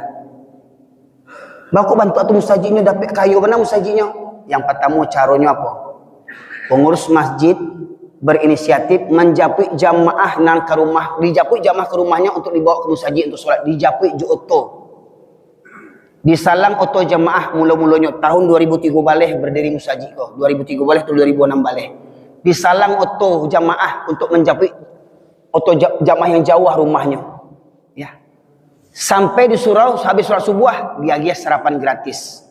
Bako bantuak tu musajiknyo dapek kayo bana musajiknyo? Yang pertamo, caronyo apo? Pengurus masjid berinisiatif manjapuik jamaah nan ka rumah, dijapuik jamaah ka rumahnyo untuk dibawa ka musajik untuk solat, dijapuik jo oto. Disalang oto jamaah mulo-mulonyo tahun dua ribu tigo baleh berdiri musajik ko, dua ribu tigo baleh atau dua ribu enam baleh. Disalang oto jamaah untuk manjapuik oto ja-, jamaah yang jauah rumahnyo. Ya. Sampai di surau, habis solat subuah, diagiah sarapan gratis.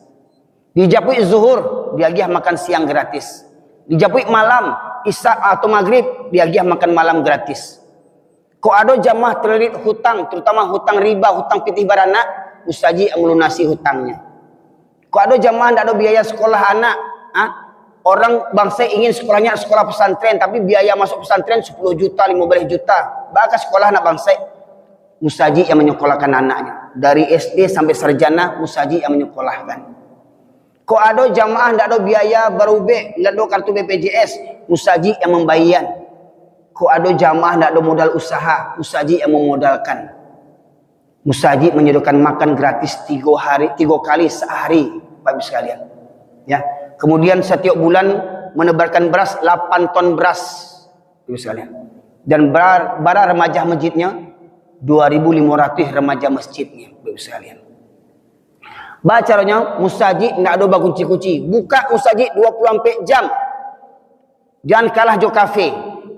Dijapuik zuhur, diagiah makan siang gratis. Dijapuik malam, isya atau maghrib, diagiah makan malam gratis. Kok ado jamaah terlilit hutang, terutama hutang riba, hutang pitih baranak, musajik yang melunasi hutangnyo. Kok ado jamaah ndak ado biaya sekolah anak, ha? Orang bangsa ingin sekolahnya sekolah pesantren, tapi biaya masuk pesantren sepuluh juta, lima belas juta. Baka sekolah anak bangsa, musajik yang menyekolahkan anaknya. Dari S D sampai sarjana, musajik yang menyekolahkan. Kok ado jamaah ndak ado biaya barubek, ndak ado kartu B P J S, musajik yang mambayia. Kok ado jamaah ndak ado modal usaha, musajik yang memodalkan. Musajik menyediakan makan gratis tigo hari, tigo kali sehari, Bapak Ibu sekalian. Ya. Kemudian setiap bulan menebarkan beras delapan ton beras, Bapak Ibu sekalian. Dan bara, bara remaja masjidnya dua ribu lima ratus remaja masjidnya, Bapak Ibu sekalian. Baa caronyo, musajik ndak ado bakunci-kunci. Buka musajik dua puluh ampek jam. Jangan kalah jo kafe.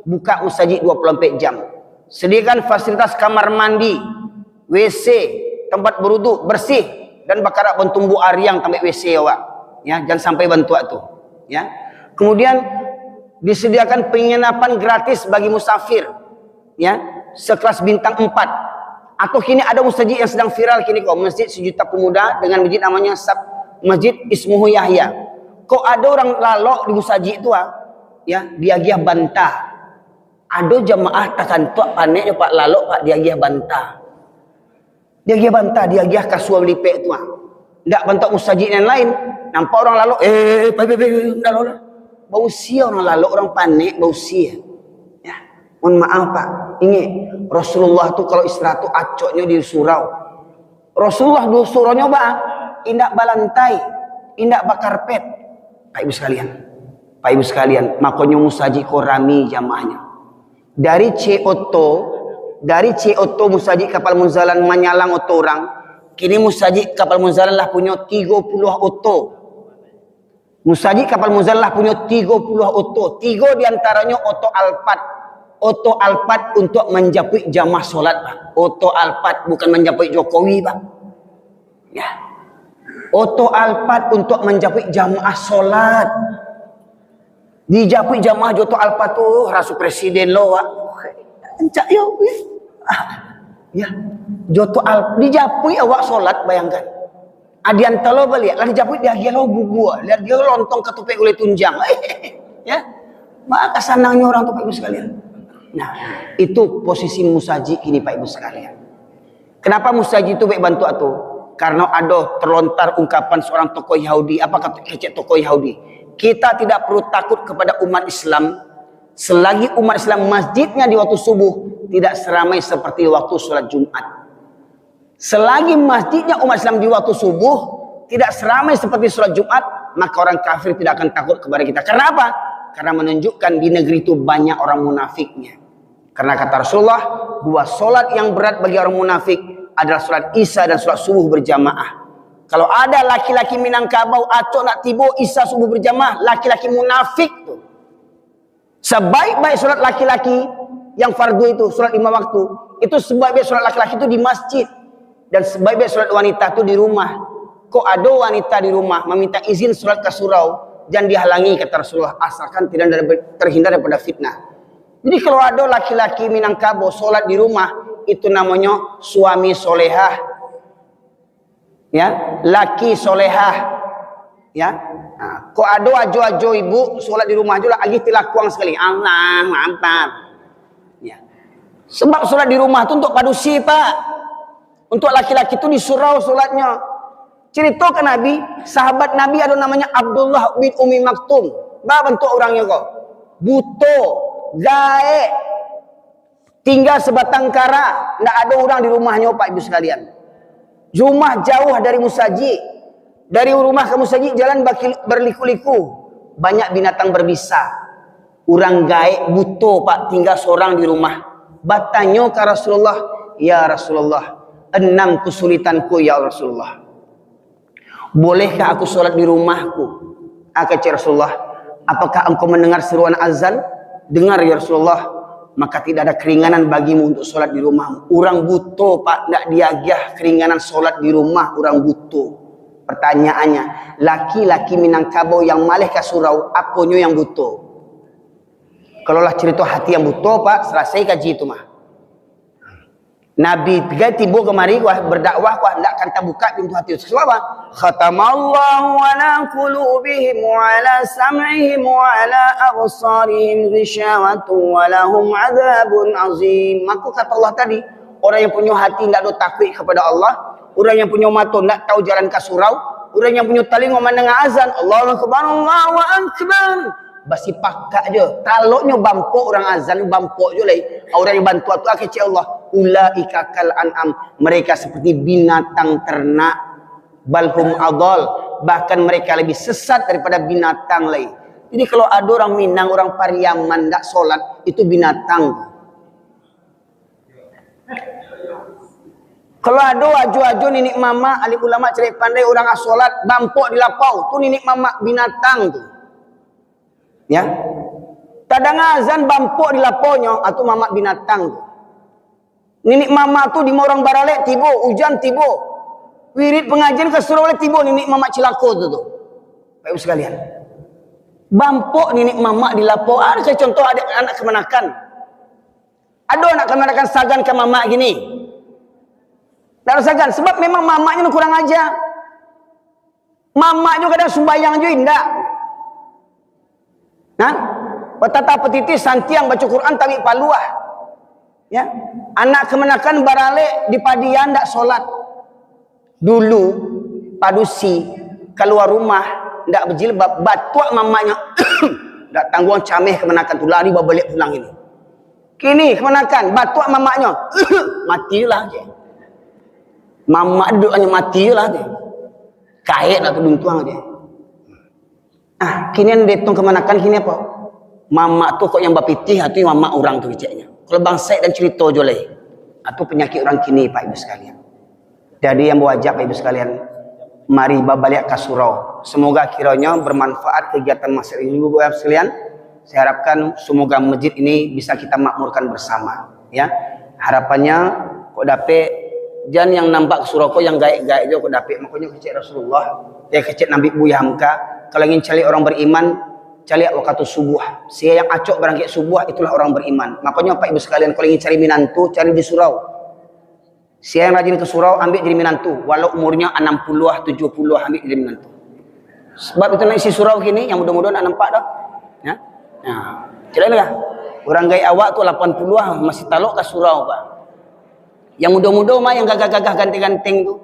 Buka musajik dua puluh ampek jam. Sediakan fasilitas kamar mandi, W C, tempat beruduk, bersih, dan bakarak bantumbuak ariang tampek W C awak. Ya, jangan sampai bantuak tu. Ya. Kemudian disediakan penginapan gratis bagi musafir. Ya, sekelas bintang empat. Atau kini ada masjid yang sedang viral kini ko, Masjid Sejuta Pemuda dengan masjid namanya Sab-, Masjid Ismuhu Yahya. Kok ada orang lalok di musajik tu, ah? Ya, diagiah banta. Ada jamaah takantuak paneknyo, Pak, lalok, Pak, diagiah banta. Diagiah banta, diagiah kasua lipek tu, ah. Ndak bantuak musajik nan lain. Nampak orang lalok, eh, pai, pai, pai, ndak lalok. Bausia orang lalok, orang panek, bausia. Ya. Mohon maaf, Pak. Ingat, Rasulullah tu kalau istirahat tu acoknyo di surau. Rasulullah dulu surahnyo ba, indak balantai, indak bakarpet. Pak Ibu sekalian, Pak Ibu sekalian, makonyo musajik ko rami jamaahnya. Dari C Oto, dari C Oto musajik Kapal Munzalan manyalang oto urang, kini musajik Kapal Munzalan lah punyo tigo puluah oto. Musajik Kapal Munzalan lah punyo tigo puluah oto. Tigo di antaranyo oto Alphard. Oto Alphard untuk manjapuik jamaah solat, Pak. Oto Alphard bukan manjapuik Jokowi, Pak. Ya. Oto Alphard untuk manjapuik jamaah solat. Dijapuik jamaah jo oto Alphard tu, rasu presiden lo, Pak. Rancak yo. Ah, ya. Jo oto Al-, dijapuik awak solat, bayangkan. Adian talo baliak, lah dijapuik diagiah lo bubua, diagiah lo lontong, katupek gulai tunjang. Ya. Maka sanangnyo urang tu, Bapak Ibu sekalian. Nah, itu posisi musajik kini, Pak Ibu sekalian. Kenapa musajik itu baik bantuak tu? Karena ada terlontar ungkapan seorang tokoh Yahudi. Apa kata kecek tokoh Yahudi? Kita tidak perlu takut kepada umat Islam selagi umat Islam masjidnya di waktu subuh tidak seramai seperti waktu sholat Jumat. Selagi masjidnya umat Islam di waktu subuh tidak seramai seperti sholat Jumat, maka orang kafir tidak akan takut kepada kita. Karena apa? Karena menunjukkan di negeri itu banyak orang munafiknya. Karena kata Rasulullah, dua sholat yang berat bagi orang munafik adalah sholat Isya dan sholat subuh berjamaah. Kalau ada laki-laki Minangkabau acok nak tibo Isya subuh berjamaah, laki-laki munafik tu. Sebaik-baik sholat laki-laki yang fardu itu, sholat lima waktu, itu sebaik-baik sholat laki-laki itu di masjid. Dan sebaik-baik sholat wanita itu di rumah. Kok ada wanita di rumah meminta izin sholat ke surau, jangan dihalangi, kata Rasulullah, asalkan tidak ada, terhindar daripada fitnah. Jadi kalau ada laki-laki Minangkabau sholat di rumah, itu namanya suami solehah. Ya, laki solehah. Ya. Nah, kok ado ajo-ajo ibu solat di rumah jo lah, agih tilakuang sakali. Allah Akbar. Ya. Sebab solat di rumah tu untuk padusi, Pak. Untuk laki-laki tu di surau solatnyo. Cerito ka Nabi, sahabat Nabi ado namonyo Abdullah bin Umi Maktum. Ba bantuak urangnyo ko. Buto, gaek, tingga sabatang kara, ndak ado urang di rumahnyo, Pak Ibu sakalian. Rumah jauah dari musajik. Dari rumah ka musajik jalan bakil-, berliku-liku. Banyak binatang berbisa. Urang gaek buto, Pak, tingga sorang di rumah. Batanyo ka Rasulullah, "Ya Rasulullah, enam kesulitanku, ya Rasulullah." "Bolehkah aku sholat di rumahku?" Kecek Rasulullah, "Apakah engkau mendengar seruan azan?" "Dengar, ya Rasulullah." "Maka tidak ada keringanan bagimu untuk sholat di rumahmu." Urang buto, Pak, ndak diagiah keringanan sholat di rumah urang buto. Pertanyaannya, laki-laki Minangkabau yang maleh ka surau, aponyo yang buto? Kalau lah cerito hati yang buto, Pak, selesai kaji tu mah. Nabi tibo kamari, wah, berdakwah, wah, ndak akan tabuka pintu hati. Sebab apa? "Khatamallahu ala qulubihim wa ala sam'ihim wa ala absarihim ghisyawatum wa lahum adzabun azim." Maka kata Allah tadi, orang yang punyo hati ndak ado takuik kepada Allah, orang yang punyo mato ndak tahu jalan ka surau, orang yang punyo talingo mandanga azan, Allahu Akbar, Allahu Akbar, basipakak jo. Taloknyo bampok urang azan, bampok jo lai. Urang yang bantuak tu, kecek Allah, "Ulaika kal an'am." Mereka seperti binatang ternak. "Balhum adol." Bahkan mereka lebih sesat daripada binatang lai. Jadi kalau ado urang Minang, urang Pariaman, ndak solat, itu binatang. Kalau ado ajo-ajo niniak mamak, alim ulama, cadiak pandai, urang asolat, bampok di lapau, tu niniak mamak binatang tu. Ya. Tadanga azan bampok di lapaunyo, ah, tu mamak binatang tu. Niniak mamak tu dima urang baralek tibo, ujan tibo. Wirid pangajian ka surau lai tibo, niniak mamak cilako tu, tu. Bapak Ibu sekalian. Bampok niniak mamak di lapau, ado contoh anak kamanakan. Ado anak kamanakan sagan ka mamak gini. Ndak ado sagan, sebab memang mamaknyo kurang aja. Mamaknyo kadang sumbayang jo indak. Nah, batatah patiti, santiang baco Quran, tabik paluah. Ya. Anak kamanakan baralek di padian, ndak solat. Dulu, padusi, kalua rumah, ndak bajilbab, batuak mamaknyo, ndak tangguang cameh kamanakan tu, lari babaliak pulang ini. Kini kamanakan, batuak mamaknyo, matilah je. Mamak duduk hanyo matilah je. Kaek nak taduntuang je. Ah, kini an detong kamanakan kini apo? Mamak tu kok yang bapitih, ah, tu mamak urang tu keceknyo. Kalau bangsaik dan cerito jo lai. Ah, tu panyakik urang kini, Pak Ibu sekalian. Jadi yang bawajib, Pak Ibu sekalian, mari babaliak ka surau. Semoga kiranya bermanfaat kegiatan masyarakat ini, Bapak Ibu sekalian. Saya harapkan semoga masjid ini bisa kita makmurkan bersama, ya. Harapannya kok dapek, jan yang nampak ka surau ko yang gaek-gaek jo kok dapek. Makonyo kecek Rasulullah, ya, kecek Nabi Buya Hamka, kalau ingin caliak orang beriman, caliak waktu subuh. Sia yang acok barangkek subuh, itulah orang beriman. Makonyo Bapak Ibu sekalian, kalau ingin cari minantu, cari di surau. Sia yang rajin ka surau, ambiak jadi minantu, walau umurnyo anam puluah, tujuah puluah, ambiak jadi minantu. Sabab itu nan isi surau kini, yang mudo-mudo ndak nampak doh. Ya. Nah, caliak lah. Urang gaek awak tu lapan puluah masih talok ka surau, Pak. Yang mudo-mudo mah, yang gagah-gagah, ganteng-ganteng tu.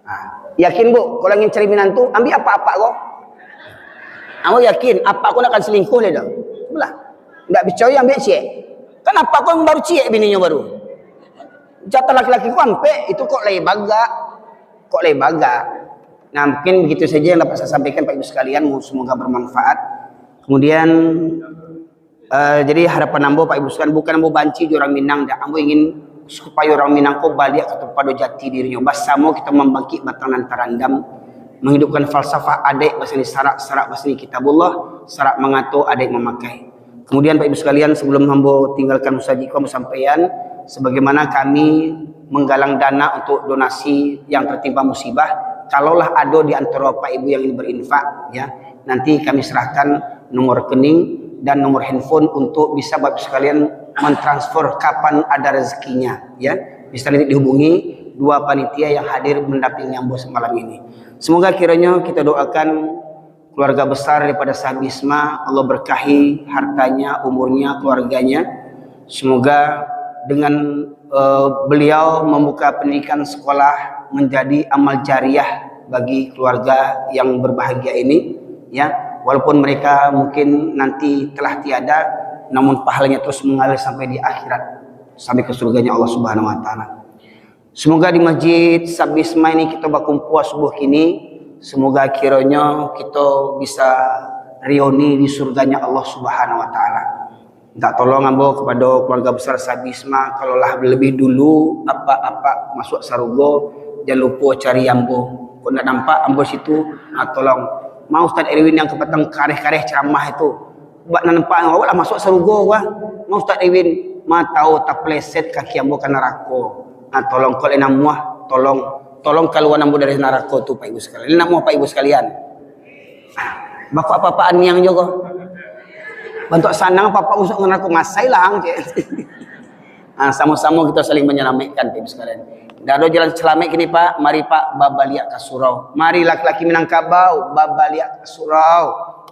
Nah, yakin, Bu, kalau ingin cari minantu, ambiak apak-apak ko. Ambo yakin, apak ko ndak akan selingkuh lai doh. Cubolah. Ndak picayo, ambiak ciek. Kan apak ko yang baru ciek bininyo baru. Jatah laki-laki ko ampek, itu kok lai bagak. Kok lai bagak. Nah, mungkin begitu saja yang dapat saya sampaikan, Pak Ibu sekalian. Semoga bermanfaat. Kemudian, eh, jadi harapan ambo, Pak Ibu sekalian, bukan ambo banci jo urang Minang, dak. Ambo ingin supayo urang Minang ko baliak kapado jati dirinyo. Basamo kita mambangkik batang nan tarandam, menghidupkan falsafah adaik basani sarak, sarak basani kitabullah, sarak mangato adaik mamakai. Kemudian, Pak Ibu sekalian, sebelum ambo tinggalkan musajik ko, ambo sampaian, sebagaimana kami menggalang dana untuk donasi yang tertimpa musibah, kalaulah ado di antara Bapak Ibu yang ingin berinfak, ya, nanti kami serahkan nomor rekening dan nomor handphone untuk bisa Bapak Ibu sekalian mentransfer kapan ada rezekinya, ya. Bisa nanti dihubungi dua panitia yang hadir mendampingi ambo malam ini. Semoga kiranya kita doakan keluarga besar daripada Sahabisma, Allah berkahi hartanya, umurnya, keluarganya. Semoga dengan, eh, beliau membuka pendidikan sekolah menjadi amal jariah bagi keluarga yang berbahagia ini, ya. Walaupun mereka mungkin nanti telah tiada, namun pahalanya terus mengalir sampai di akhirat, sampai ke surganya Allah Subhanahu wa Ta'ala. Semoga di Masjid Sahabisma ini kita bakumpua subuh kini, semoga kiranya kita bisa reuni di surganya Allah Subhanahu wa Ta'ala. Minta tolong ambo kepada keluarga besar Sahabisma, kalau lah lebih dulu apak-apak masuk sarugo, jangan lupa cari ambo. Kok ndak nampak ambo situ, nah, tolong. Ma Ustaz Erwin yang kapatang kareh-kareh ceramah itu, bak nan nampak awak lah masuk sarugo, wah. Ma Ustaz Erwin, ma tahu tapleset kaki ambo ka narako. Nah, tolong, kok lai namuah, tolong, tolong kaluan ambo dari narako tu, Pak Ibu sekalian. Lai namuah, Pak Ibu sekalian. Bapak-bapak aniang jugo. Bantuak sanang, bapak masuk ka narako, masai lah ang, cek. Ah, samo-samo kita saling menyelamatkan, Pak Ibu sekalian. Dah ada jalan selamat kini, Pak. Mari, Pak, babaliak ka surau. Mari, laki-laki Minangkabau, babaliak ka surau.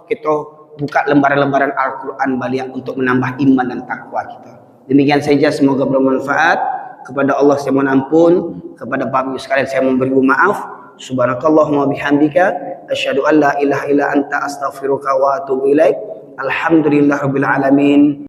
Kita buka lembaran-lembaran Al-Quran baliak untuk menambah iman dan takwa kita. Demikian saja, semoga bermanfaat. Kepada Allah saya mohon ampun, kepada Bapak Ibu sekalian saya memberi maaf. Subhanakallahumma bihamdika, asyhadu an la ilaha illa anta, astaghfiruka wa atubu ilaik. Alhamdulillahirabbil alamin.